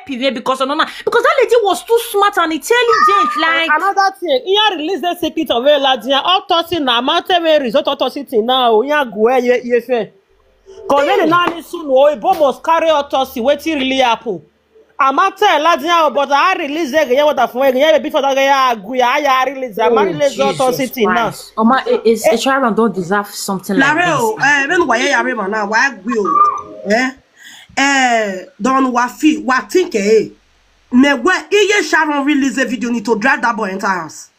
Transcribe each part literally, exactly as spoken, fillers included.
Pivie because of Nana, because that lady was too smart and intelligent. Like, another thing, he had released the secret of Ladian autopsy na, ma te vbe result autopsy thing now, he had go ye ye fe. Cause then now ni soon, oh, he must carry autopsy, wetin really happen. A ma tell Ladian, but I release the game, what the phone, yeah, before that guy agree, I release, I ma release autopsy thing now. Oma, Sharon don't deserve something like this. Lare o, eh, when wa ye ya re ma na, wa gbe o. Eh? Eh, don wa fi, wa think eh. Me we, iye Sharon release a video ni to drag that boy enter house.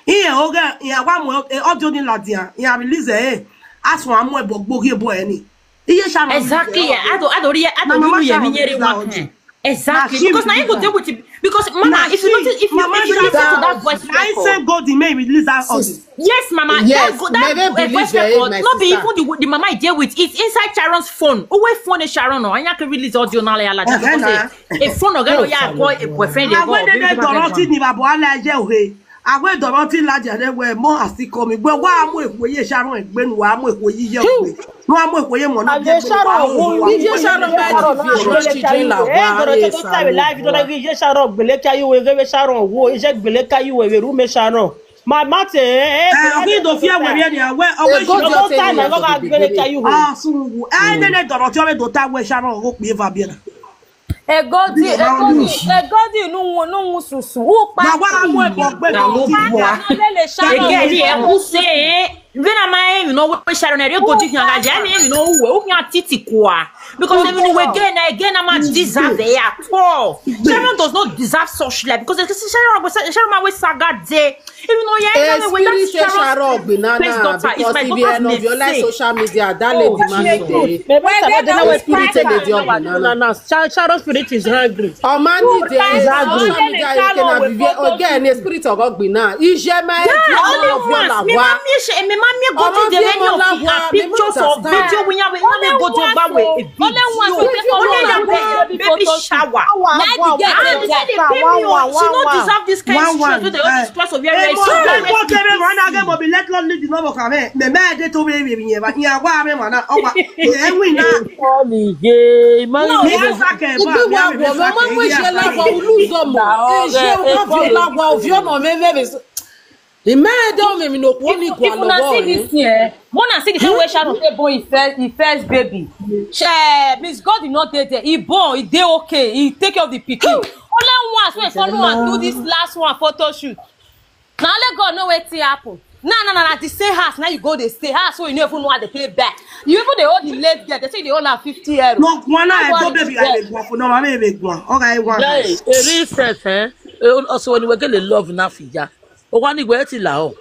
Iye oge, iye wa mu eh, audio ni Ladian, iye release eh. Asun amu ebo gbo ghi ebo eh ni. Iye Sharon release. Exactly, eh, yeah. I don't, I don't, I don't really hear me hearing one thing. Exactly, because now you go deal with it. Because mama, if you notice, if you, if you listen to that voice record, I say God, he may release that audio. Yes, mama. Yes, that, that, uh, voice record, not be even the, the mama I deal with. It's inside Sharon's phone. Who will phone is Sharon? No, I can release audio now, like, because a, a phone or girl, yeah, boy, a boyfriend. I went there, Dorothy, ni baba, I like, yeah, okay. I went Dorothy, like, yeah, they were more as he coming. But why am I, where you Sharon, when why am I, where you, yeah, okay. No, I'm with you, man. Iye Sharon wo, iye Sharon ba di fi ọmọ children la wa. Iye Sharon gbele ka yu we, iye Sharon wo, iye gbele ka yu we, rume Sharon. Ma ma te, eh, eh, eh, do fi awe bi ni awe, awe shi no ta na go ga gbele ka yu we. Ah, sungu. Eh, nene Dorothy, ọ vbe do ta wẹ Sharon gho kpie eva biẹ na. Egodi, egodi, egodi, nu wu, nu wu susu. U pa. Na wa mu ebo gbe na lu bua. Lele Sharon. Egodi, e ku se, eh. Vbene a ma rẹn emwi ne ọ wẹ Sharon, ẹre Egodi khian gha ya, ne emwi ne u wẹ, u khian titi kua. Because emwi ne u wẹ ghe na, ghe na ma deserve it at all. Sharon does not deserve such life. Because Sharon, Sharon ma wẹ saga de. Even though, yeah, spirit Sharon gbinna na, because if you end up your life social media, that lady man is dead. Spirit lady gbinna na. Sharon spirit is hungry. Ọma ni de social media, you can be again, the spirit of God gbinna. Ije ma e di ọmọ ọviọ la wa. Me ma mi e go to the many of the pictures or video we have, we have go to back with a video. Only one baby shower. She no deserve this kind of stress wey dey always stress over here. If una see this thing, eh, una see the time wey Sharon take born his first, his first baby. She, eh, Miss God, he no dey there. He born, he dey okay. He take care of the pikin. Only once wey follow am do this last one photo shoot. Na only God know wetin happen. Na, na, na, na the same house. Now you go dey stay house, so you no even know how they pay back. You even dey owe the late girl. They say they owe her fifty euro. No, one eye go baby, I dey go for no, I dey go. Okay, one eye. Hey, a real friend, eh? Eh, also, when we get the love enough, yeah. O wa ni we ti la o.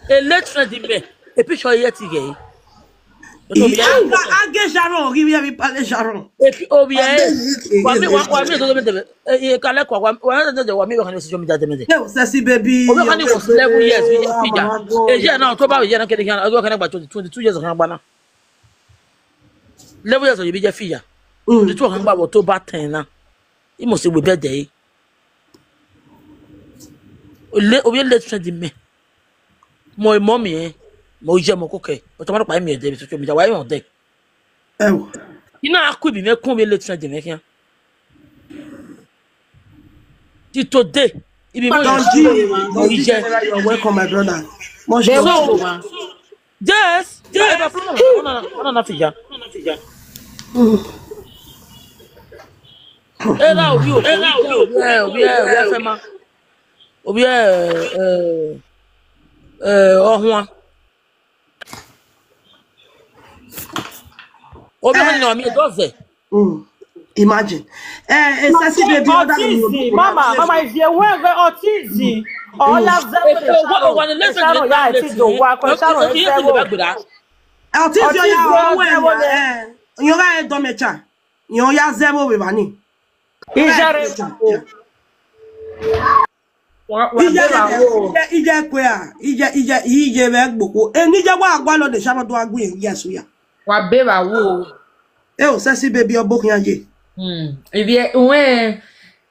A late friend in me. A picture yet again. Age Sharon, give me every palace Sharon. Epi obi e. Wa mi, wa, wa mi do me de. E kale ko wa, wa de de wa mi wa kan social media de me de. Yo, sexy baby. Obi kan ni was eleven years with Fija. E je na to ba je na kede kan, o kan gba twenty, twenty-two years kan gba na. Eleven years old bi je Fija. Twenty-two kan gba wo to ba ten na. I must say we be there. Ole, obi late friend me. Mo mọ mi e. Mo je mo ko ke. O to ma pa mi de social media. Wa mo de. Ẹwọ. Ina aku bi me kun bi late friend me kian. Till today, ibi mo Don G, Don G, you're welcome, my brother. Much love. Yes, yes, my brother. Ona, ona, ona, Fija. Era obi o, era obi o, obi e, obi e, obi e, fema. Obi e, eh, eh, ọhuan. Obi ọhuan ni ọ mi e do zẹ. Mm. Imagine. Eh, eh, sexy baby, other than you. Autism, mama, mama, if you wear the autism, all of them, eh, eh, what, what, let's Sharon, yeah, I think the work, Sharon, eh, autism, eh, you got a dumb child. You ya zero with money. Ijare. Wa, wa Ije bera wo. Ije, ije kwe a. Ije, ije, ije vbe gboko. Eni je wa gua lo de Sharon do agu yen, yes, ya. Wa bera wo. E o, sexy baby, obo khian ye. Hmm. Ivie, uwe,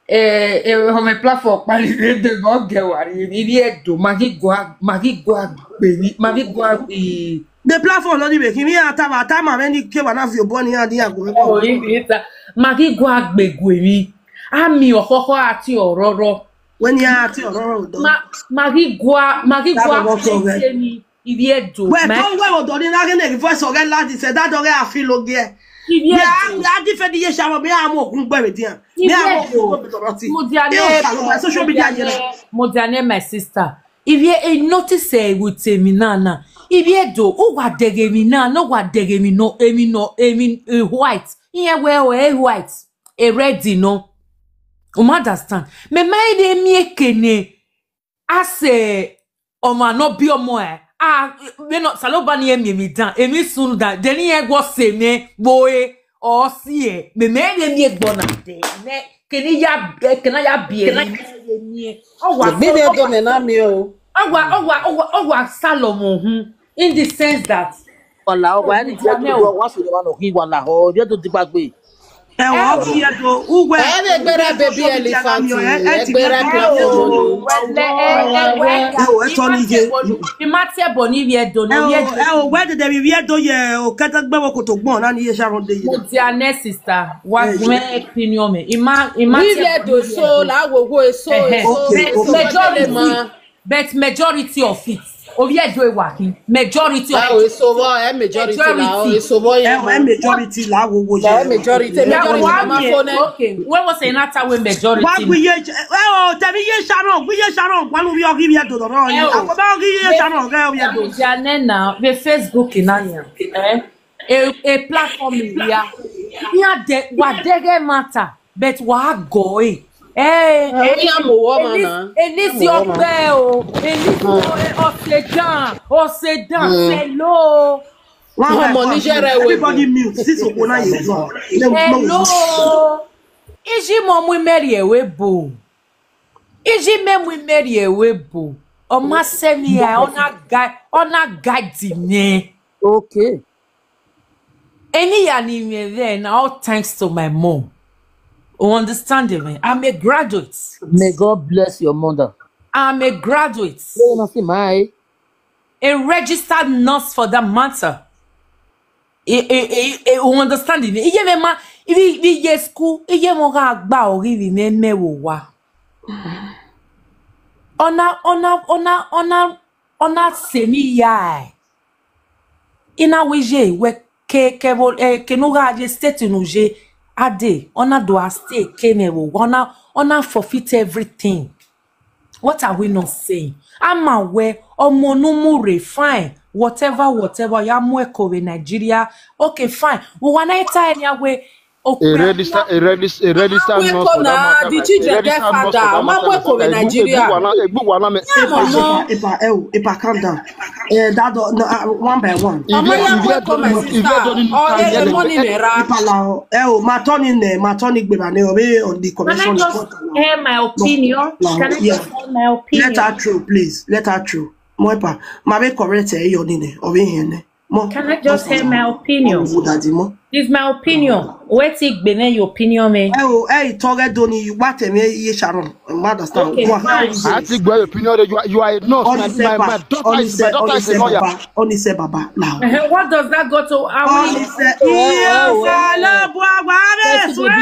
eh, eh, home platform kpali de de mo ge wa ri. Ivie do, ma ghi gua, ma ghi gua gbe ni, ma ghi gua, eh, The platform no dey make me ata ba ata ma me ni ke ba na fi obo ni adi ago me. Oh, ibi ta. Ma ghi gua gbe gue mi. A miẹn ọkhọkhọ a tie ọrọrọ. Wẹ ne iran tie ọrọrọ odọ. Ma, ma ghi gua, ma ghi gua. Ivie Ẹdo. Wẹ ma to wẹ odọ ni na ghe ne voice ọghẹ ladi sẹ, da dọghẹ a feel ogiẹ. Ivie Ẹdo. A defend Iye Sharon, me a mu okun gbe vbe dia. Me a mu okun gbe vbe dia. Mudia ne, social media yẹn. Mudia ne, my sister. Ivie e notice ẹre vbe tẹ emwi na na. Ivie Ẹdo, uwa dẹghe emwi na, ne uwa dẹghe emwi nọ, emwi nọ, emwi, eh, white. Iran wẹ o, eh, white. E red nọ. U ma understand? Mẹ ma i de miẹn eke ne a sẹ ọmwa ne ọ biẹ ọmọ ẹ. A, vbene Osanobua ni miẹn emwi dan, emwi sunu dan, de ne iran wẹ ọ sẹ mwẹ vbe ore, ọ si ẹ, mẹ mẹ i de miẹn egbe ọna dẹ. Mẹ, kene ya, kene ya biẹ emwi, mẹ i de miẹn. Ọ wa Egbe sọ, de ọ do wa mẹ na sọ, miẹn o. Ọ wa, ọ wa, ọ wa, ọ wa salọ mwẹ uhunmwu, in the sense that Wala, ọ wa ẹni dia Mudia ne o. Wa sẹ ọmwa ne ọ ghi wala, ọ, Ivie Ẹdo digba gbe. Ẹ, ọ Ẹ o. Ivie Ẹdo, uwẹ. Ẹ vbe gberra baby elephant, ẹ gberra platform ni. Wẹlẹ, ẹ, ẹ, wẹ, Ẹ o, ẹ tọ ni ye. I ma tie ẹbọ ne Ivie Ẹdo nọ, Ẹ o, Ivie Ẹdo. Ẹ o, wẹ dede vbe Ivie Ẹdo ye, o kẹtẹ gbe wo koto gbọn na ni ye Sharon de ye. Mudia ne, sister, wa Ẹ, gbẹn opinion mẹ. I ma, I ma Ivie tie ẹbọ Ẹdo ne Ivie eso, Ẹdo. La wo wo eso, Ẹhẹn. Eso, Okay, eso, okay. Majority, ma. But majority of it, Oviedo wa khin. Majority of it. Eso vọ, ẹ majority la, majority. Eso vọ Ẹ ya o, ẹ ma. Majority la wo wo La ye. Majority, Ya majority wa ma miẹn, fo nẹ. Okay. Wẹ wo sẹ na ta wẹ Wa majority gbe na. Iye, ẹ o, tẹmwi Iye Sharon, gbe Iye Sharon, wa lu vbe ọ ghi vbe Ẹdo dọrọ Ẹ yi. o. Akọ ba ọ ghi Iye Sharon, ghẹ Oviedo. Mudia ne na, vbe Facebook na yan. Eh? A, a platform hia. Iran de, wa deghẹ matter, but wa gọ e. Eh, Ẹ, iran mu ọmwa Elis-, na. Elisi Iran mu ọmwa. Ọkpẹ o, Elisi Hmm. o, eh, Ọsedan, Ọsedan, Hmm. Hello. One by Ọmọ one, Niger Airways. Everybody mute. Since Okpona is gone. Hello. Iji mọ mu imeri ẹvbo ebo. Iji mẹ mu imeri ẹvbo ebo. Ọ ma sẹ emwi hia, ọ na guide, ọ na guide mwẹ. Okay. Emwi hia ni mwẹ vbe na, all thanks to my mom. You understand me? I'm a graduate. May God bless your mother. I'm a graduate. Lẹ́yìn náà sì máa ẹ. A registered nurse for that matter. E, e, e, e, you understand me? Iye mwẹ ma, ibi, ibi ye school, iye mwẹ gha gba ọghe ivbi mwẹ mẹ vbe owa. Ọ na, ọ na, ọ na, ọ na, ọ na sẹ emwi hia. I na wẹ iye wẹ ke, ke vbo, eh, ke ne u gha ye state ne u ye a dee, ọ na do a stay ke mwẹ vbe owa, ọ na, ọ na forfeit everything. What are we not saying? A ma wẹ ọmọ ne u mu rre, fine, whatever, whatever, ya mu ẹko vbe Nigeria, okay, fine. Vbe uwa na i ta ẹre nia wẹ A register, a regis-, a register Ama nurse for that matter. The children get father. Ama weko vbe Nigeria. Egbu wa na me. Epa, epa, epa, calm down. Eh, that do, no, uh, one by one. Ama ya weko, my sister. Oh, yeah, the money me ra. Epa la, eh, oh, ma turn in, eh, ma turn in, gbe ba ne, oh, be on the commission. Can I just hear my opinion? Can I just hear my opinion? Let her through, please. Let her through. Mo epa, ma be correct, eh, your name, oh, be here, ne. Mo. Can I just hear my opinion? Mo daddy mo. It's my opinion. Wẹ ti gbe nẹ your opinion me. Ẹ o, ẹ i tọghẹ do ni, wa tẹ mwẹ Iye Sharon. I understand. Okay, fine. I ti gbọ́ your opinion. You are, you are a nurse. My, my, my daughter is, my daughter is a lawyer. Ọnise baba, now. Uh-huh. What does that go to our Ọnise, Iye Osalobua, wa be swear.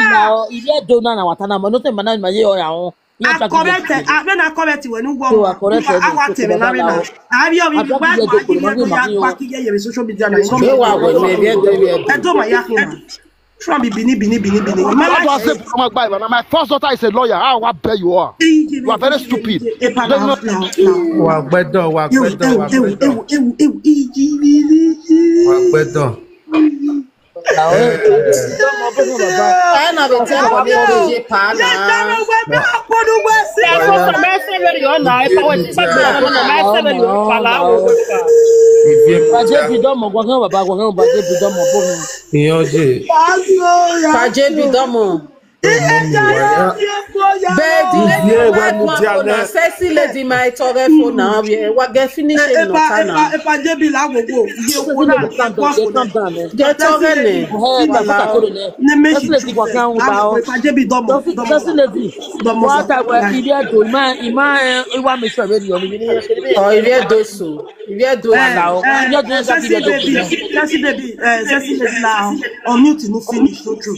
Iye do na na wa ta na mo. No te mana ma ye o ya o. A correct, a, when I correct you, when you go, I want to be now. I have your baby, why, why you have to back here, social media, na, you know. Ẹ do my yakima. Try be bini, bini, bini, bini. My daughter say, my, my, my first daughter is a lawyer. How, how bad you are. You are very stupid. Wa gbẹdọ, wa gbẹdọ, wa gbẹdọ. Wa gbẹdọ. Iye. Pajebi dọmọ, gwa khan baba, gwa khan baba, Jebi dọmọ, bo khan. Iyan je. Pajebi dọmọ. But the lady wey wa mu phone na, sexy lady, ma tọghẹ phone na, wa get finish him nọta na. Epa, epa, Jebi la wo wo. Iye wo na, calm down, calm down, man. Get tọghẹ ne. Sexy lady, gwa khan baba. Epa, Jebi dọmọ, dọmọ. Sexy lady. Dọmọ. Wa ta wẹ, Iye do, ima, ima, eh, iwa make sure very young. Oh, Iye do so. Iye do. Eh, eh, sexy baby, sexy baby, eh, sexy baby now. Unmute no finish, so true.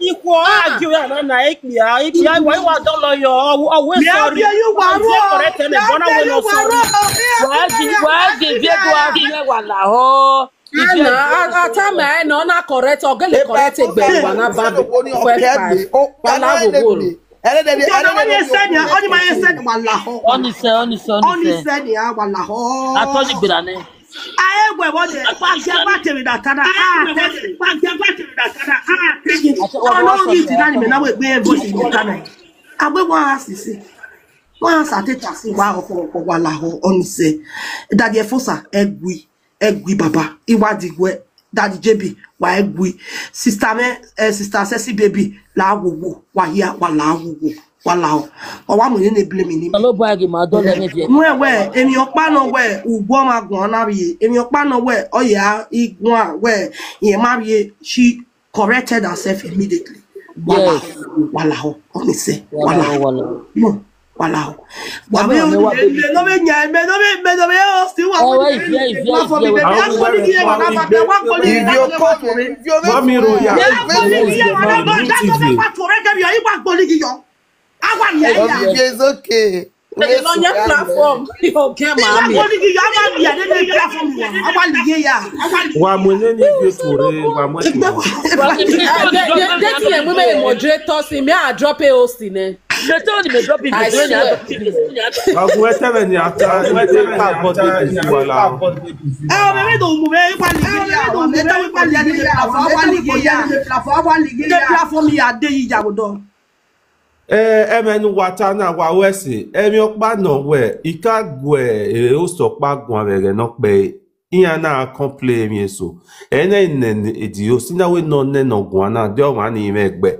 Ikhuo a gie na na ikpia, ikpia wa wa dọlọ yọ, ọ wẹ sorry. Wa correct ẹnẹ, bọna wẹ nọ sorry. Wa gi, wa gi video a gie wa lahọ. Ana, a, a tama ẹre nọ, ọ na correct, ọ gele correct egbe wa na ba. First five. Wa la wo wo. Ọni ma ye sẹ nia, ọni ma ye sẹ nia, wa lahọ. Ọni sẹ, ọni sẹ, ọni sẹ. Ọni sẹ nia, wa lahọ. Atọ ni gbera nẹ. A e wẹ vbọ dẹ, wa gia wa te vbe da ta na, a te, wa gia wa te vbe da ta na, a te. Ọni ọ ghi ti na ni mẹ na wẹ egbe voice ni ta na. A wẹ wa sisi. Wa sa te ta si wa ọkọ, ọkọ wa lahọ, ọni sẹ. Daddy Efosa, ẹ gui. Ẹ gui baba, I wa di wẹ, Daddy J B, wa ẹ gui. Sister mwẹ, eh, Sister Sexy Baby, la wo wo, wa hia, wa la wo wo. Wa lahọ. Ọ wa mu nene blame ni. Ọlọbua ghi ma dọlọ ẹmwẹ viẹ. Wẹ wẹ, emwi ọkpa nọ wẹ, ugbọ ma guan na vbiẹ. Emwi ọkpa nọ wẹ, ọ ya i guan wẹ, irẹn ma vbiẹ, she corrected herself immediately. Wa lahọ, wa lahọ, ọ ni sẹ, wa lahọ, wa lahọ. No, wa lahọ. Wa vbe ne wa baby. Mẹ nọ vbe yan, mẹ nọ vbe, mẹ nọ vbe host wa. Ẹ, wẹ ivie, ivie, ivie, wẹ. Wa gbọlọ ghi ya, wa gbọlọ ghi ya, wa gbọlọ ghi ya, wa gbọlọ ghi ya, wa gbọlọ ghi ya, wa gbọlọ ghi ya, wa gbọlọ ghi ya. Awa ye ya. It's okay. Ẹ lọ yẹ platform. Okay, mami. Awa ni ya, awa ye ya. Wa mu nene ivie tuorre, wa mu ẹre tuorre. Deti yẹn mu me moderator si, me a drop a host nẹ. They told me drop it. I swear. Wa gu ẹtẹ vbe ni ata, ẹtẹ vbe ni ata, ẹtẹ vbe ni ata. Ẹ, ọ vbe do mu vbe wa ye ya, ọ vbe do mu vbe wa ye ya, platform, awa ye ya. Platform ya de yi ya wo do. Ẹ, ẹmwẹ ne uwa ta na, wa ru ẹse, emwi ọkpa nọ wẹ, I ka gu e host ọkpa guan vbe ẹghẹ ne ọ kpẹre, iran na complain emwi eso. Ẹre ne I nẹ the host na wẹ ne ọ nẹ ne ọ guan na, de ọmwa ni mwẹ ẹgbẹ.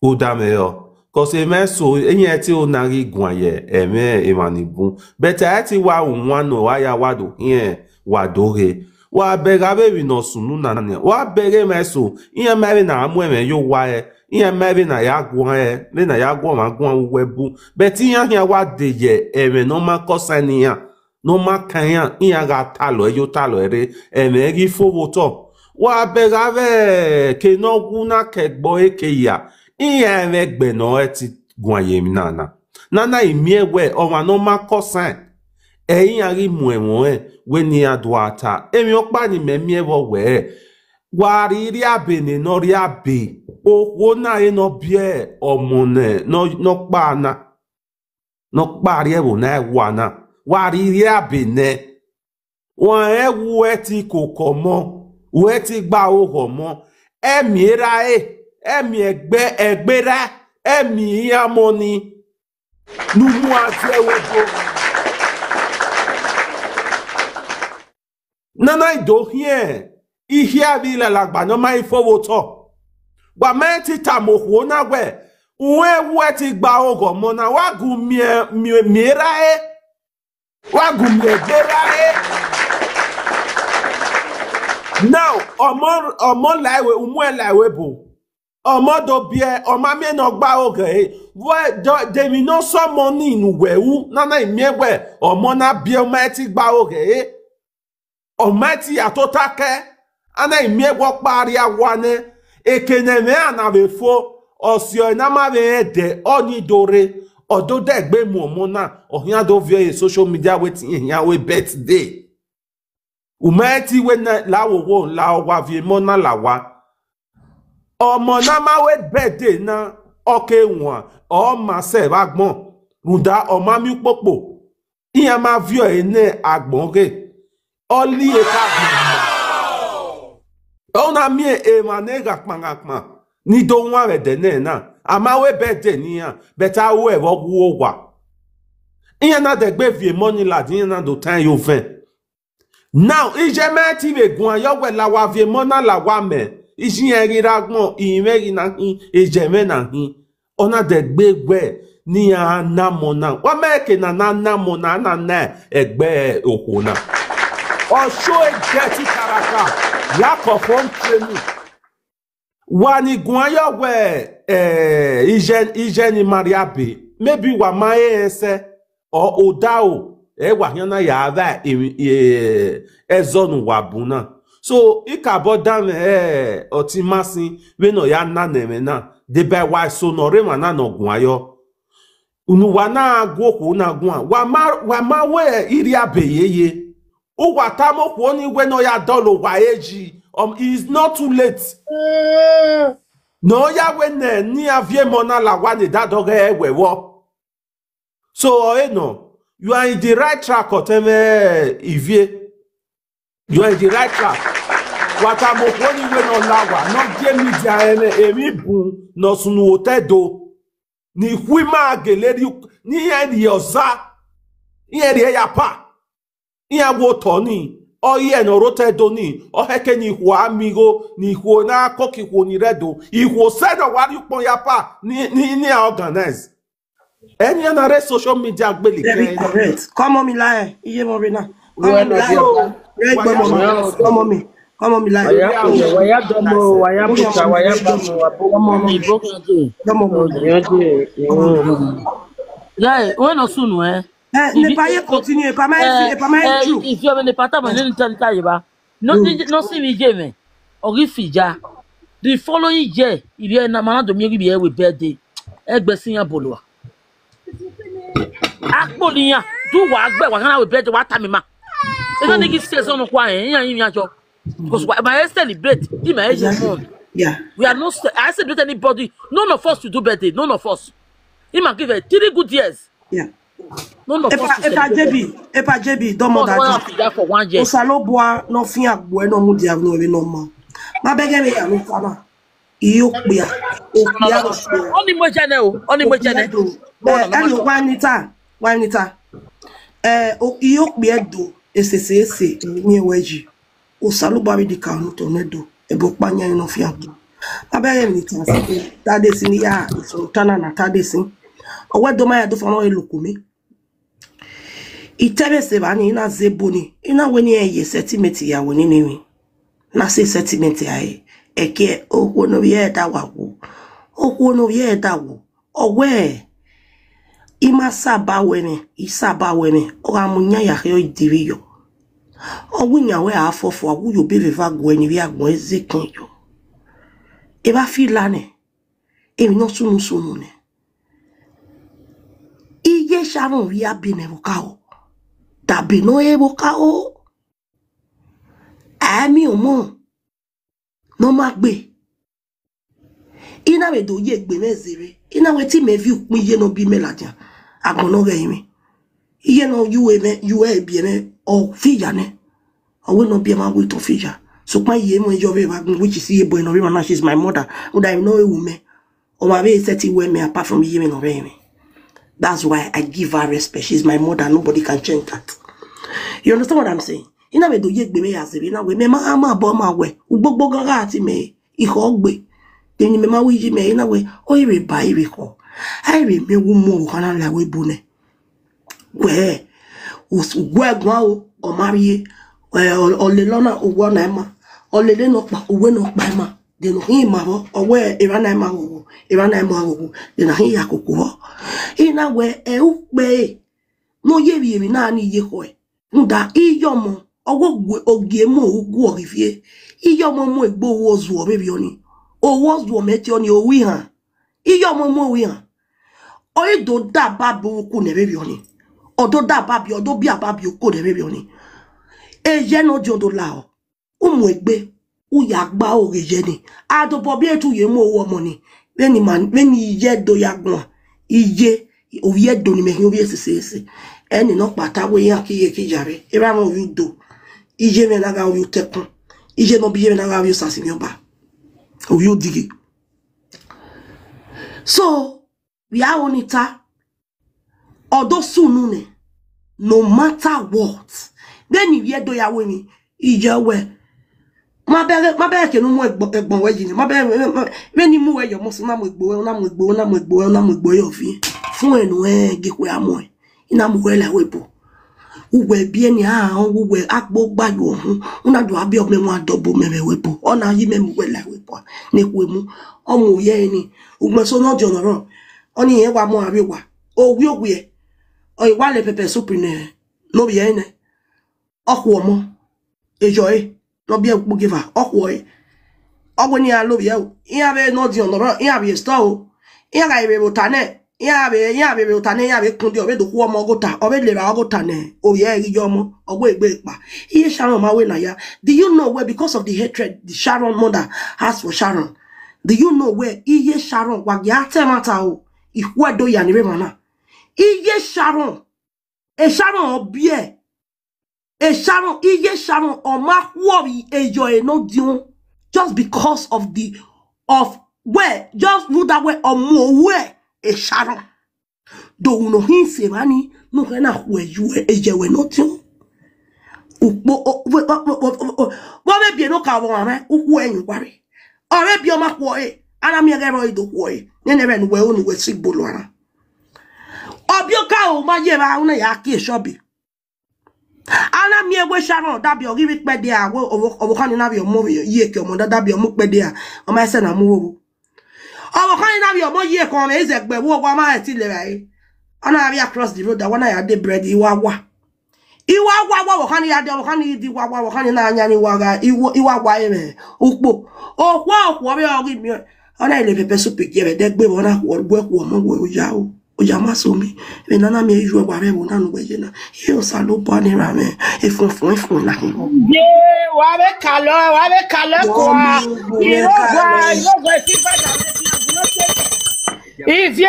U da mwẹ rọ, cause emwa eso, iran te na ghi guan ye ẹmwẹ emwa ni bun. But a i te wa ru wan ne ọ wa ya wa do khian, wa do ghe. Wa bẹghe avbe emwi ne ọ sunu na nian. Wa bẹghe emwa eso, iran ma vbe na mu ẹmwẹ ye owa ẹre, iran ma vbe na ya guan ẹre, vbe na ya guan ọmwa guan vbe uwu ẹbu. But iran khian wa de ye ẹmwẹ ne ọ ma kọsa ne iran, ne ọ ma kan iran, iran gha talọ ẹre, yo talọ ẹre, ẹmwẹ ghi fo vbe otọ. Wa bẹghe avbe ke ne ọ wu na ke ẹgbọ eke ya, iran mwẹ ẹgbẹ ne ọ ti guan ye emwi na na. Nana I miẹn wẹ ọmwa ne ọ ma kọsaẹn, ẹ i iran ghi mu ẹmwẹ ọnrẹn wẹ ne iran do a ta. Emwi ọkpa ne imẹ miẹn vbe wẹ, wa rhie irhiabe ne ne ọ rhiabe, okhuo na re ne ọ biẹ ọmọ nẹ, ne ọ, ne ọ kpa na, ne ọ kpa rrie ẹvbo na ẹwa na, wa rhie irhiabe nẹ. Wa rẹn wẹ uwẹ ti koko ọmọ, uwẹ ti gba oghọ ọmọ, ẹmwẹ erha ẹre, ẹmwẹ ẹgbẹ, ẹgbẹ erha, ẹmwẹ iran ọmọ ni, ne u mu a zẹ ẹvbo do. Nana I do khian, I khian vbe ilalagba ne ọ ma i fo vbe otọ. Wa ma rẹn te tama okhuo na wẹ, uwẹ wẹ uwẹ ti gba oghọ ọmọ na, wa gu miẹn, miẹn, miẹn erha ẹre, wa gu miẹn egbe erha ẹre. Now, ọmọ, ọmọ la ẹvbo, u mu ẹn la ẹvbo ebo. Ọmọ do biẹ, ọ ma miẹn ne ọ gba oghẹ ẹre. Vbe de emwi ne ọ sẹ ọmọ ni ne uwẹ ru, nana I miẹn wẹ ọmọ na biẹ, ọ ma i te gba oghẹ ẹre. Ọ ma i te ya tota kẹ, a na I miẹn wẹ ọkpa rria owa nẹ, eke ne ẹmwẹ iran na vbe fo, ọ si ọre ne a ma vbe rẹn ẹdẹ, ọni do rre, ọ do dẹ egbe mu ọmọ na, ọ khian do viọ ye social media wẹ te irẹn khian ru birthday. U ma i te wẹ ne la wo wo la, ọ wa viọ emọ na la owa. Ọmọ ne a ma ru birthday na, ọ ke wan, ọ ma sẹ vbe agbọn, rhunmwuda ọ ma miẹn ukpokpo. Iran ma viọ ẹre ne agbọn ghe, ọ li eka agbọn. Ọ na miẹn emwa ne gha kpanghankpan ni do wan vbe ẹdẹ nẹ na, a ma ru birthday ne iran, but a ru ẹvbo ghe owa. Iran na dẹgbe viọ emọ ni ladian, iran na do tan ye ovẹn. Now, iye ma i te vbe guan yọ wẹ la wa viọ emọ na la owa mẹ, iye irẹn ghi rre agbọn, imẹ ghi na khin, iye mwẹ na khin. Ọ na dẹgbe wẹ ne iran na ọmọ na. Wa ma eke ne a na na ọmọ na, a na na ẹgbẹ okhuo na. Ọ show a dirty character, lack of home training. Wa ni guan yọ wẹ, eh, iye, iye ni ma rhie abe, maybe wa ma rẹn sẹ, ọ odaro, ẹ wa khian na ya vba emwi, eh, ẹzọ ne uwa bun na. So, I kabọ danmwẹ, eh, ọtẹn Imasin vbene ọ ya na nẹ ẹmwẹ na, deba wa eso ne ọ rre emwa na ne ọ guan yọ. Unu wa na gu okhuo na guan, wa ma, wa ma wẹ irhiabe yeye. Uwa tama okhuo ni wẹ ne ọ ya dọlọ owa eji, um, it's not too late. Ne ọ ya wẹ nẹ, ne iran viọ emọ na la owa ne dadọ ghẹ wẹ vbọ. So, ọre nọ, you are in the right track, ọtẹn mwẹ Ivie. You are in the right track. Wa tama okhuo ni wẹ ne ọ la owa, ne ọ gie media ẹmwẹ, emwi bun, ne ọ sunu otọ Ẹdo. Ne ikhuo ima gele rhie, ne iran rhie ọza, iran rhie ẹyapa, iran wo otọ ni. Ọ ye ne ọ rre otọ Ẹdo ni, ọ hẹkẹ ne ikhuo a miẹn igho, ne ikhuo na kọkọ ikhuo ni rre Ẹdo. Ikhuo sẹ ne ọ wa rhie ukpọn ya pa ni, ni, ni a organize. Ẹni na rre social media gbele Very kẹ. Correct. Come on, me lie. Iye mo rena. Come on, me lie. Very good, mommy. Come on, me. Come on, me lie. Wa ya, wa ya dọmọ, wa ya buta, wa ya bamọ, wa bo. Come on, mommy. Come on, mommy. Guy, when no soon, eh? Eh, ne pa ye continue, pa ma, eh, pa ma eh, true. If you have any pattern, then tell, tell you, ba. No, no, see me, Jimmy. Or if you ja. The following year, if you na man, do me, if you with birthday. Egbe sin ya bolua. Akpo ni ya. Do wa gbe, wa kana with birthday, wa ta me ma. Ena nigga say so no kwa, eh, ya, ya, ya. Because wa, ma e celebrate, him ma e ye month. Yeah. We are not ce-, I celebrate anybody. None of us to do birthday. None of us. Him ma give it three good years. Yeah. None of us to celebrate. Epa J B, Epa J B, don't mother. One year for one year. Osalobua no fian gbe no mu dia no ebe no ma. Ma bẹghe vbe ya no fana. Iyo kpia, okpia do kpia. Oni mo jene o, oni mo jene. Okpia do. Eh, ani wa ni ta, wa ni ta. Eh, o, iyo kpia do, esese ese, ni we ji. Osalobua vbe dika unu to ne do, ebe ọkpa yan nọ fian gbe. Ma bẹghe emwi ne I ta sin, ta de sin ya, so ta na na ta de sin. Ọ wẹ do ma ya do fọnrọn e loko me. I te vbe sẹ evba ni, I na zẹ ebo ni, I na wẹ ne irẹn ye settlement ya wẹ nene emwi. Na sẹ settlement a re, ẹkiẹ okhuo ne ovbi ẹre da wa wo, okhuo ne ovbi ẹre da wo, ọ wẹ, I ma saba wẹ mwẹ, I saba wẹ mwẹ, ọ gha mu yan ya khẹ ọ i divbi yọ. Ọ wẹ iyan wẹ a fọfọ, a wu yo be vbe eva guẹ ne ivbi agbọn ẹzẹ kan yọ. Evba fila nẹ, emwi ne ọ sunu sunu nẹ. Iye Sharon vbe a be nẹ vbe okaro, da be ne ọ re vbe okaro. A miẹn ọmọ ne ọ ma gbe. I na vbe do ye egbe mwẹ zẹvbe, I na wẹ te imẹ viọ ukpọn iye ne ọ biẹ imẹ ladian, agbọn ne ọ ghẹ mwẹ. Iye ne ọ ye uwu mwẹ, ye uwu ẹre biẹ mwẹ, ọ fi ya nẹ. Ọ wẹ ne ọ biẹ mwa wẹ otọ fi ya. Sokpan iye mwẹ yọ vbe evba gun, which is iye boy ne ọ rre emwa na, she's my mother. Rhunmwuda emwi ne ọ re ru mẹ, ọ ma vbe sẹtin wẹ mẹ apart from iye mwẹ ne ọ rre mwẹ. That's why I give her respect. She's my mother. Nobody can change that. You understand what I'm saying? I na vbe do ye egbe mwẹ ya zẹvbe, I na wẹ mẹ ma ma bọ ma wẹ ugbogbo gangan ti mẹ, I khọ gbe. Then mẹ ma wẹ iye mẹ, I na wẹ, ọ i vbe ba, I vbe khọ. A i vbe miẹn wẹ u mu ọvbokhan na la ẹvbo ebo nẹ. Wẹ, u s-, u guẹ guan o, ọ ma rrie, ẹ, ọ, ọ lele ọna, u wẹ ọna ima, ọ lele nọkpa, u wẹ nọkpa ima. De ne ọ khin ima vbọ, ọ wẹ evba na ima ghọghọ, evba na ima ghọghọ, de ne a khin ya koko vbọ. I na wẹ, ẹ, ukpẹ ẹre, ne ọ ye vbiẹ emwi na ni ye khọe. Rhunmwuda iye ọmọ, ọ wẹ ogie mu ugu ọ ghi viẹ. Iye ọmọ mu egbe ohu ọ zuọ vbe vbiẹ ọnii. Ohu ọ zuọ mẹ tie ọnii, ohu ihan. Iye ọmọ mu ohu ihan. Ọ i do da babi uku nẹ vbe vbiẹ ọnii. Ọ do da babi, ọ do bia babi uku nẹ vbe vbiẹ ọnii. Eye ne ọ diọn do la ọ. U mu egbe, u ya gba oghe ye ni. A dobọ biẹ te u ye mu ohu ọmọ ni. Vbene ima, vbene iye do ya guan. Iye, ovbi Ẹdo ni mẹ khin, ovbi esese ese. Ẹni nọkpa ta wẹ iran ke iye ke iyare. Erha mwẹ ovbi udo. Iye mwẹ na gha ovbi utẹkun. Iye ne ọ biẹ mwẹ na gha ovbi osasinmwiọba. Ovbi odighi. So, vbe aro ni ta, ọ do sunu nẹ, no matter what. Vbene ivbi Ẹdo ya ru emwi, iye wẹ, ma bẹghe, ma bẹghe ke ne u mu ẹgbọn, ẹgbọn wẹ yi nẹ, ma bẹghe, vbene I mu wẹ ye ọmọ sẹ, u na mu egbe ruẹ, u na mu egbe ruẹ, u na mu egbe ruẹ, u na mu egbe ruẹ ye ọviẹn. Fuẹn ne u rẹn gie khuẹ a muẹn, I na mu wẹ la ẹvbo ebo. Uwẹ biẹ ni a rẹn, uwẹ agbo gba ye uhunmwu, u na do a biẹ ọmọ ẹmwẹ a dọbọ mẹ vbe ẹvbo ebo. Ọ na yi mẹ mu wẹ la ẹvbo ebo a, ne khuemu, ọ mu ovbi ẹre ni, ugbẹn so ne ọ diọn nọ rrọọ, ọnii rẹn wa mu avbe owa, owie owiẹ, ọ i wa lẹ pepper soup nẹ, ne ovbi ẹre nẹ, ọ khuọ ọmọ, eyọ ẹre, ne ọ biẹ ukpogieva, ọ khuọ ẹre. Ọ wẹ ne iran lovbiẹ o, iran vbe ne ọ diọn nọ rrọọ, iran vbe store o, iran gha vbe vbe ota nẹ, iran vbe, iran vbe vbe ota nẹ, iran vbe kundiẹ, ọ vbe do khuọ ọmọ ọghe ota, ọ vbe levba ọghe ota nẹ, ovbi ẹre ghi ye ọmọ, ọ wẹ egbe kpa. Iye Sharon ma wẹ na ya. Do you know where, because of the hatred the Sharon mother has for Sharon? Do you know where iye Sharon wa gie a ta ẹmwata o, ikhuẹ do ya ni vbe emwa na? Iye Sharon, e Sharon ọ biẹ, e Sharon, iye Sharon ọ ma khuọvbi eyọ ẹre ne ọ diọn, just because of the, of wẹ, just rhunmwuda wẹ ọ mu owẹ e Sharon. Do unu ne ọ khin sẹ evba ni, ne u khẹ na khuẹ eyọ ẹre ne ọ diọn. Ukpo, o, o, vbe ọ vbe biẹ ne ọ ka vbe ọmwa mwẹ, ukhu ẹre yin uwa rre. Ọ vbe biẹ ọma khuọre, a na miẹn ẹghẹ ẹre ọ i do khuọre, nene ẹmwẹ ne uwẹ ru ne uwẹ si gbe oluan na. Ọbiọka o ma ye evba, u na ya kie shop. A na miẹn wẹ Sharon, ọ dabi ọ ghi vbe ikpẹdẹ a, wẹ ọvbokhan ni na vbe ọmọ vbe ye eke ọmọ, ọ dabi ọmọ ikpẹdẹ a, ọ ma sẹ na mu vbovbo. Ọvbokhan ni na vbe ọmọ ye eke ọmọ, ẹ i zẹ gbe vbe owa ma rẹn ti lẹ vbe ẹre. Ọ na vbe across the road, a wa na ya de bread, I wa wa. I wa wa wa, ọvbokhan ni ya de, ọvbokhan ni di wa wa, ọvbokhan ni na yan ni wa gha, I wa, I wa wa ẹmwẹ ukpo. Okhuo, okhuo vbe ọ ghi miẹn, ọ na le pepper soup gie vbe ẹdẹgbe vbe, ọ na khuọ, gu ẹkhuọ ọmọ wẹ oya o. Oya ma so mi, vbe nana miẹn iyuẹ wa vbe ẹvbo na ne uwẹ ye na. Iye Osanobua ne erha mwẹ, efuẹnfuẹn efuẹn na khin. Ye, wa vbe kalọ, wa vbe kalọ ko a. Mummy, mummy, Irogua, Irogua, Silver Direction, Ivie,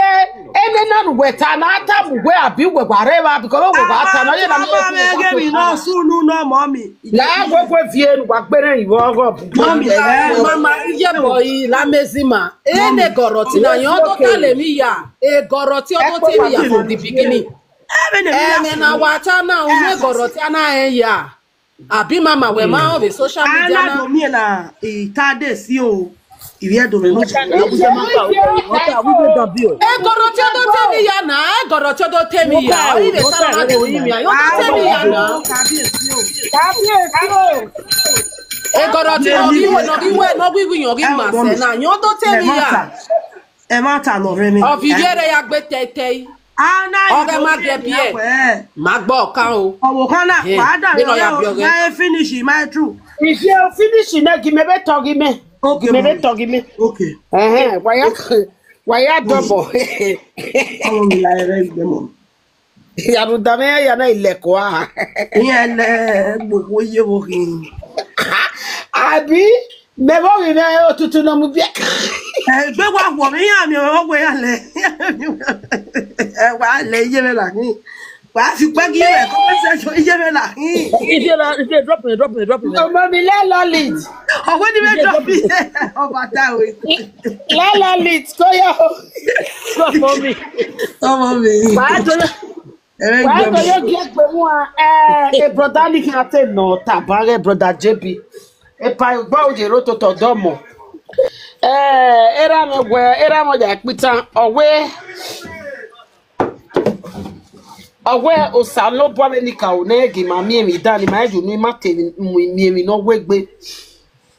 ene na ne uwẹ ta na, a ta mu uwẹ abi uwẹ wa rre evba, because uwẹ wa ta na, ọ ye na miẹn. Ama mwẹ ghe emwi ne ọ sunu nọ, mummy. La wẹ wẹ vie ne uwa gberẹn ivbi ọghọ bu. Mummy, eh, mama, iye bọ i la mezi ma. Ene gọrọti na, yọn do ta lẹ emwi ya. Egọrọti ọ do ta emwi ya from the beginning. Ẹmwẹ ne emwi ya. Ẹmwẹ na wa ta na, unu egọrọti a na rẹn ya. Abi mama wẹ ma rẹn vbe social media na. Ana do miẹn na, I ta de si o. Ivie do mẹ no. Egọrọti ọ do ta emwi ya na, egọrọti ọ do ta emwi ya. Ọ i vbe ta na ma do yin mia, ọ do ta emwi ya na. Egọrọti ne ọ ghi wẹ, ne ọ ghi wẹ, ne ọ ghi wẹ, yọn ghi ma sẹ na, yọn do ta emwi ya. Ẹmwata ne ọ rre mwẹ. Ọ viọ ivie rẹ ya gbe tẹitẹi. Ọ ghẹ ma biẹ biẹ. Ma gbe ọkan o. Ọvbokhan na, wa da vbe nọ ya biẹ ọghẹ. Ma finish, ma true. If you finish, ne gi mẹ vbe tọghi mẹ. Okay, gi mẹ vbe tọghi mẹ. Okay. Ẹhẹn, wa ya, wa ya dọbọ. Ọmọ mi la ẹrẹ igbẹmọ. Ya rhunmwuda mwẹ ya na ilẹkua. Iran lẹ gbogbo ye vbo khin. Abi, mẹ vbe ghi mwẹ otutu ne ọ mu biẹ. Egbe wa wọ mwẹ, iran miẹn mwẹ vbe ya lẹ. Ẹ wa lẹ iye mwẹ la khin. Wa fi ukpẹ gie mwẹ, comment section, iye mwẹ la khin. Iye la, iye drop me, drop me, drop me. Ọmọ mi lẹ lọlit. Ọwẹ ni mwẹ drop me. Ọba ta we. Lẹ lọlit, ko yo. Ọmọ mi. Ọmọ mi. Wa do. Wa do yo gie gbe mu a, eh, e brother ni khian te nọ taba ghe brother J B. Epa gba oye ro toto dọmọ. Eh, erha mwẹ wẹ, erha mwẹ ya kpitan, ọ wẹ, ọ wẹ Osanobua vbe ni ka ru ne gi ma miẹn emwi dan ni ma ju ne ima te mu miẹn emwi ne ọ wegbe.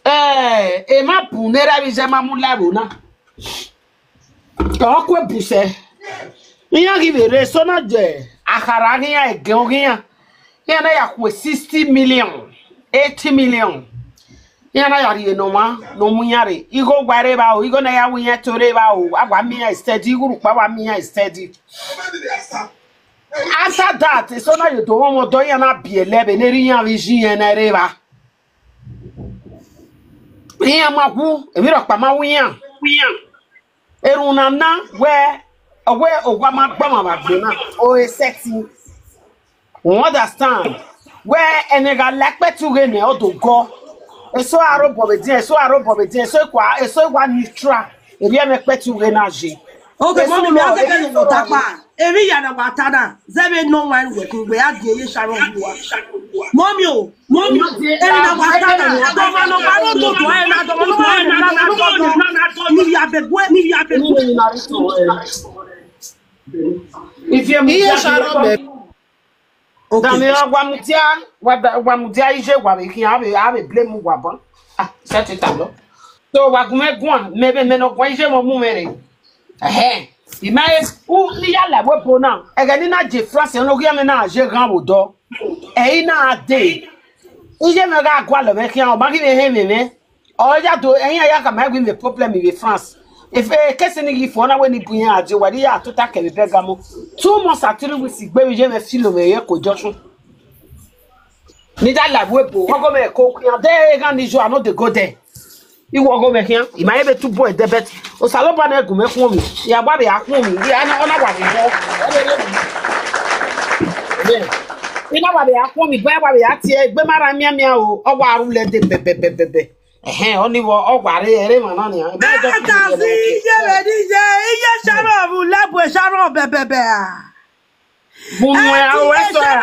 Eh, emwa bun ne erha vbe iye ma mu la ẹvbo na. Ọ ku ebusẹ. Iran ghi vbe rre eso na, je akhara ghi iran, ẹgẹn ọ ghi iran. Iran na ya khue sixty million, eighty million. Iran na ya rhie ne ọmwa ne ọ mu iran rre. Igho wa rre evba o, igho ne ya ru iran to rre evba o. A wa miẹn iran steady, igho rhukpa wa miẹn iran steady. After that, eso na ye do mwẹ ọmọ ọdọ, iran na biẹlẹ vbe ne erha iran vbe iye iran na rre evba. Iran ma wu, emwi rhọkpa ma wu iran. Erhunmwu na na wẹ, ọ wẹ owa ma gbe ọmwa vbe agbọn na, o e sẹtin. U understand? Wẹ ẹnẹ gha la ẹkpẹti ughe nẹ, ọ do gọ. Eso a rre obọ vbe edian, eso a rre obọ vbe edian, eso i kua, eso i wa neutral. Erriọ ẹmwẹ ẹkpẹti ughe na ye. Okay, mummy, mi a zẹkẹ ne ọ ta kpa. Emwi ya na wa ta na, zẹ vbe nọ wan wẹ khin, wẹ a die ye Sharon vbe uwa. Mummy o, mummy, emwi na wa ta na, dọmọ ne ọ wa ro toto ẹre na, dọmọ ne ọ wa ro na, na dọmọ, ni ya be gbe, ni ya be gbe. Iye Sharon bẹ. Okay. Dami, wa mudia, wa da, wa mudia iye wa vbe khin, a vbe, a vbe blame wa ban. Ah, set it up, no? So, wa gu mwẹ guan, mẹ vbe mẹ nọ guan iye mwẹ mu mwẹ rre. Ẹhẹn. I ma e, u, ni ya la ẹvbo ebo na. Ẹghẹ ne I na je France, ne ọ ghi mwẹ na je ghan vbe odọ. Ẹ i na de. Iye mwẹ gha gualọ mwẹ khian, ọ ma ghi vbe họn mwẹ mwẹ. Ọ ya do, ẹyan ya khama ẹvbo mwẹ problem vbe France. Efe, case ni ghi fo na wẹ ne I bu iran a die, wa rhie a tota kẹ vbe Bergamo. Two months and three weeks, I gbe vbe iye mwẹ filo mwẹ ye ko junction. Ne I da la ẹvbo ebo, ọgọ mwẹ ko khian, de eghan ni yo, I no dey go there. I wẹ ọgọ mwẹ khian, I ma he vbe tu bọ ẹdẹ, but Osanobua ne gu mwẹ khuọnmwi, I ya wa vbe a khuọnmwi, I ya na, ọ na wa vbe bọ. Amen. I na wa vbe a khuọnmwi, but I wa vbe a tie, egbe ma rran mianmian o, ọ wa ru lẹ dee bẹbẹbẹbẹ. Ẹhẹn, ọni vbe ọ wa rre, ẹre emwa na nian. Ẹ ka si iye vbe ni ye, iye Sharon vbe ulẹ bu Sharon bẹbẹbẹ a. Bu nuẹn, a ru ẹsọ ra?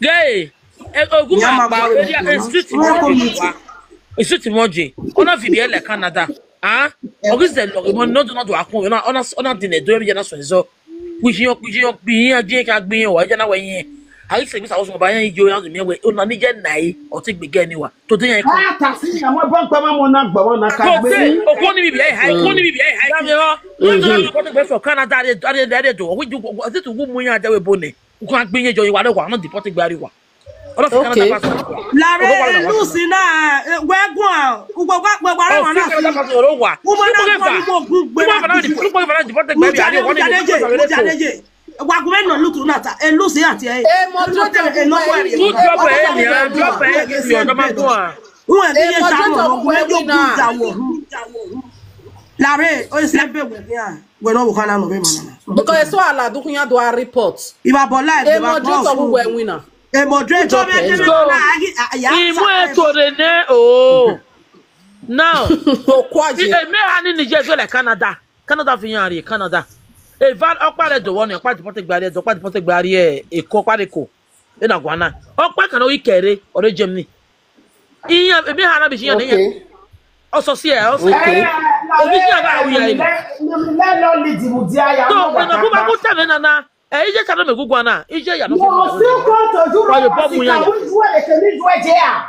Gay, ogun ma gba area street mọje wa. Street mọje. Ọna fi biẹ lẹ Canada. Ah, ọghe zẹ lọghe mọ nọdọ nọdọ akun ọna ọna ọna dinẹ do ẹmiyẹ na sọn ẹzọ. Kpiyiọn kpiyiọn kpiyiọn je ka gbiyiọn wa ẹja na wẹ yẹn. A ghi sẹ gbesa wosùn ọba yẹn yo ya miẹn wẹ ọna ni jẹ na e ọtẹn gbe gẹ ni wa. Today yẹn kọ. Ha ta si ya mo bọ gba ma mo na gba mo na ka gbe. Today okun ni bi bi ai hai okun ni bi bi ai hai. Ya mi ho. Nọdọ nọdọ kọtẹ gbẹ fọ Canada re re re do. Wi ju ọtẹn tu wu mu yan jẹ wẹ bo nẹ. U ka gbe iye jọ, wa rre wa, ọ na deport gbe a rre wa. Ọ na fi Canada passport wa. Lare Lucy na, wẹ guan, ugbo gba gbe wa rre wa na. Ọ fi Canada passport rre wa. Umo na guan ni mo gun gbe. Umo na deport gbe a rre wa. Wa gu vbe nọ Lucy na ta, e Lucy ati e. Emọ drop e ni, drop e ni, ọdọ ma guan. Uwẹ ni ye ta mo, gu vbe yo gun da wo. Lare, o se be wẹ ya. Wẹ ne ọ vbe okha na nọ vbe emwa na. Because eso a ladian khian do a report. Ivba bọ live. E moderate ọghe uwẹ winna. E moderate ọghe uwẹ winna. Imẹ to rre nẹ o. Now, okua ye. Emẹ ha ni ni je like Canada. Canada fi yan rrie Canada. Eva ọkpa rẹ do vbọ ni, ọkpa deport gbe a rrie, ọkpa deport gbe a rrie Eko, ọkpa rre Eko. Ena guan na. Ọkpa kan ọ ghi kẹre, ọ rre Germany. Iran, emẹ ha na bi iran ne iran. Ọ sọ si ẹ, ọ sọ. Ebi iran gha ru iran. So, ena bu ba ku ta vbe nana. Ẹ, iye ta nọ mẹ guguan na, iye ya nọ. You still come to Europe, wa yo bọ mu iran ya.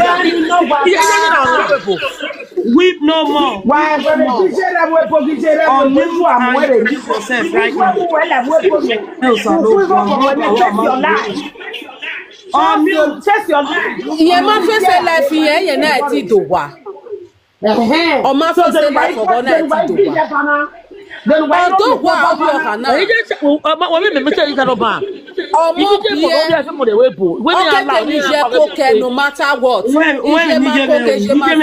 Weep no more. Wa ẹgbẹrẹ gije rẹ mu ebo, gije rẹ mu ebo, ju amuẹre. Unmute yourself right now. Uwẹ la mu ebo. Face your life. Unmute. Chase your life. Iye ma face life iye, iye na ti do wa. Ẹhẹn. Ọ ma face life ọgọ na ti do wa. Ọdọ wa ọdọ ọkha na. Wẹ mẹ mẹ tẹ yika nọ ba. Ọmọ biẹ. Ọkẹkẹ ni je ko kẹ no matter what. Ije ma ko kẹ, ije ma sẹ.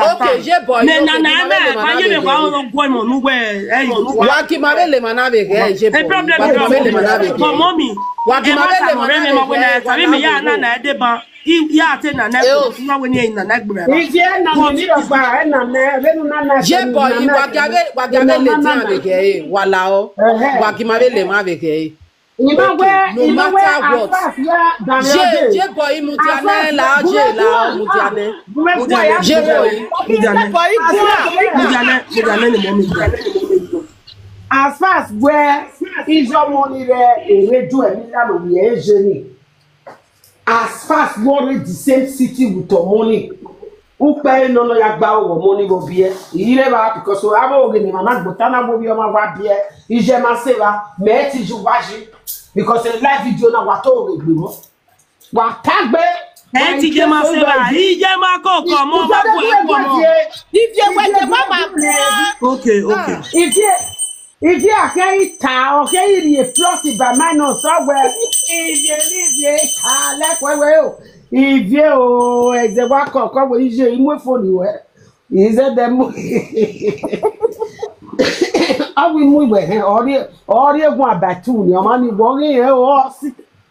Okay, je boy. Wa gi ma vbe le ma na vbe ghe, je boy. Wa gi ma vbe le ma na vbe ghe. Wa gi ma vbe le ma na vbe ghe. Ivie na ni rọgba, ẹ na nẹ, vbene u na na je boy, wa gi ma vbe le ma vbe ghe, wa la o. Wa gi ma vbe le ma vbe ghe. Okay, no matter what. Je, je boy, mudia nẹ, la je, la mudia nẹ. Je boy. Mudia nẹ. Mudia nẹ, mudia nẹ ni mọ mi dia. As far as where is your money there, a radio, and that we are journey. As far as you are in the same city with your money, ukpẹ nọ nọ ya gba ọghọ money vbe biẹ, ire vba, because avbe oghe ne emwa na gbota na vbe ovbi ọmwa wa biẹ, iye ma sẹ evba, mẹ ti ju wa yi, because live video na wa to ghe gbe mọ. Wa ta gbe. Ẹ ti je ma sẹ evba, iye ma koko ọmọ, ma bu ẹko ọmọ. Ivie wẹ ke wa ma bua. Okay, okay. Ivie, ivie a khe i ta, ọ khe i rhie plus by minus, ọ wẹ. Ivie, ivie ta lẹkọẹ wẹ o. Ivie o, ẹzẹ wa kọkọ wẹ iye, i mu efo ni wẹ. Izẹdẹ mu. Ọ wẹ i mu iwẹ hẹn, ọ rhie, ọ rhie egun abaẹtu ni, ọmwa ni wẹ ọ ghi hẹn o, ọ si,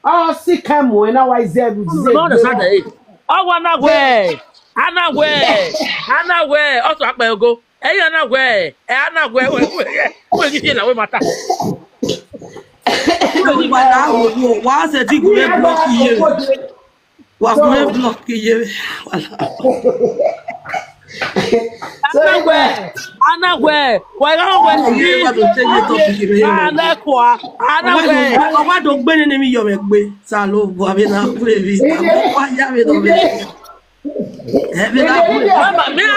ọ si kẹ mu ẹn na wa izẹ ru. No, no, no, Sunday. Ọ wa na wẹ, a na wẹ, a na wẹ, ọ sọ akpẹ ogo. Ẹ i ya na wẹ, ẹ a na wẹ, wẹ, wẹ, wẹ, wẹ ghi fi la wẹ ma ta. Wẹ ghi fi la wo, wa sẹ ti gu vbe block iye. Wa gu vbe block iye. Wala. A na wẹ, a na wẹ, wa gha wẹ. Iye wa do change topic iye. A na kua, a na wẹ. Ọ wa do gbe nene mi yọ mẹ gbe. Salo, wa vbe na kure vi. Wa ya vbe nọ vbe. Mẹ na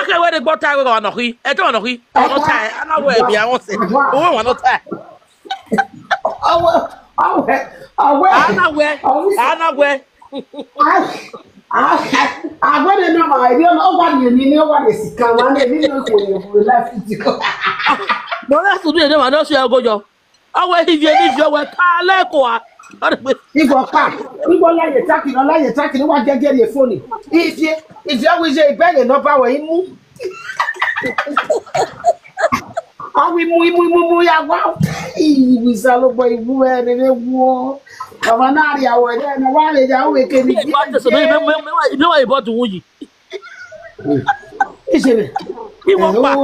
kẹ wẹ de gbọ ta wẹ wa nọ khi. Ẹ tẹ wa nọ khi. Wa nọ ta, a na wẹ bi a wọn sẹ. Owẹ wa nọ ta. Awẹ, awẹ, awẹ. A na wẹ, a na wẹ. Awẹ ne nọ ma, ẹbí ọmọ, ọ wa rhie emwi ni, ọ wa rhie sika, wa ne emwi ni ko ye bu life ti ko. No, that's today, no, no, see, I go, yo. Ọ wẹ ivie ne ivie ọ wẹ ka lẹ kua. Igbo pa, igbo la ye taki, ọ la ye taki, wa gẹgẹ rhie foni. Ivie, ivie ọ wẹ iye ibẹghe ne ọ ba wẹ imu. Ọ wẹ imu, imu, imu, imu ya wa. Iwu Osanobua, iwu ẹre ne wo. Ọmọ na rhia wẹ ne wa le ya wẹ ke ni. Ibi wa ibọ dun yi. Ijere. Iwọ pa.